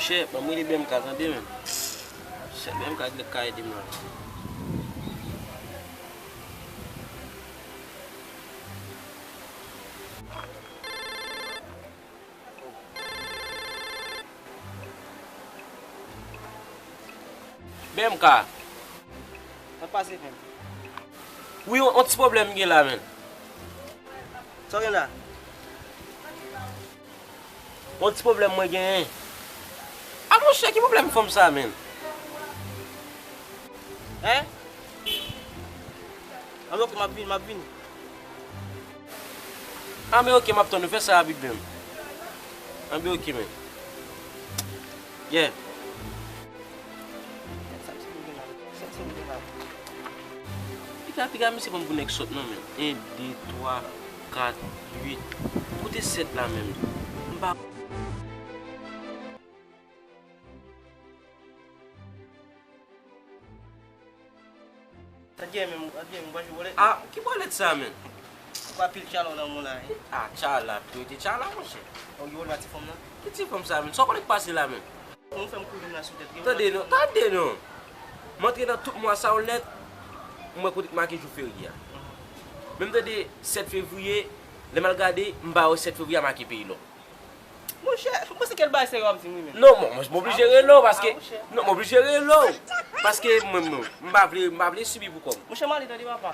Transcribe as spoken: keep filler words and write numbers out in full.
Chè, ban m rele B M K tande, men. Chè, B M K ki ka ede m la. B M K. Sa pase, frè m? Wi, yon, yon ti pwoblèm m gen la, men. Sa w gen la? Yon ti pwoblèm mwen genyen. A monchè, ki pwoblèm fanm sa, men? Hein? Anben, ok, m ap vini, m ap vini. Anben, ok, m ap tann ou, fè sa rapid menm. Anben, ok, men. Yeah. Sa misye vin la. Sa misye vin la. Piga, piga, misye pran m pou nèg sòt non, men. En, de, twa, kat, uit. Kote sèt la menm? M pa. Sa t gen menm, sa t gen menm, ou pa jwe bòlèt? Ah, ki bòlèt sa, men? Ou pa pil tchala nan moun la, wi. Ah, tchala, priyorite tchala, monchè. Ou gen wòl ba ti fanm nan? Ki ti fanm sa, men? Sa w konnen k pase la, men? Ou fè m kouri nan sou tèt. Tande non, tande non. M antre nan tout mwa sa yo nèt, m wè kote k make jou ferye a. Men m tande sèt fevriye, lè m al gade, m pa wè sèt fevriye a make peyi lòk. Monchè, m panse kèl bagay serye w ap di m, wi, men. Non, mwen, mwen oblije rele w, paske, ah, monchè, non, mwen oblije rele w. Paske mwen, mwen, m pa vle, m pa vle sibi pou kò m. Monchè, m ale tande, papa.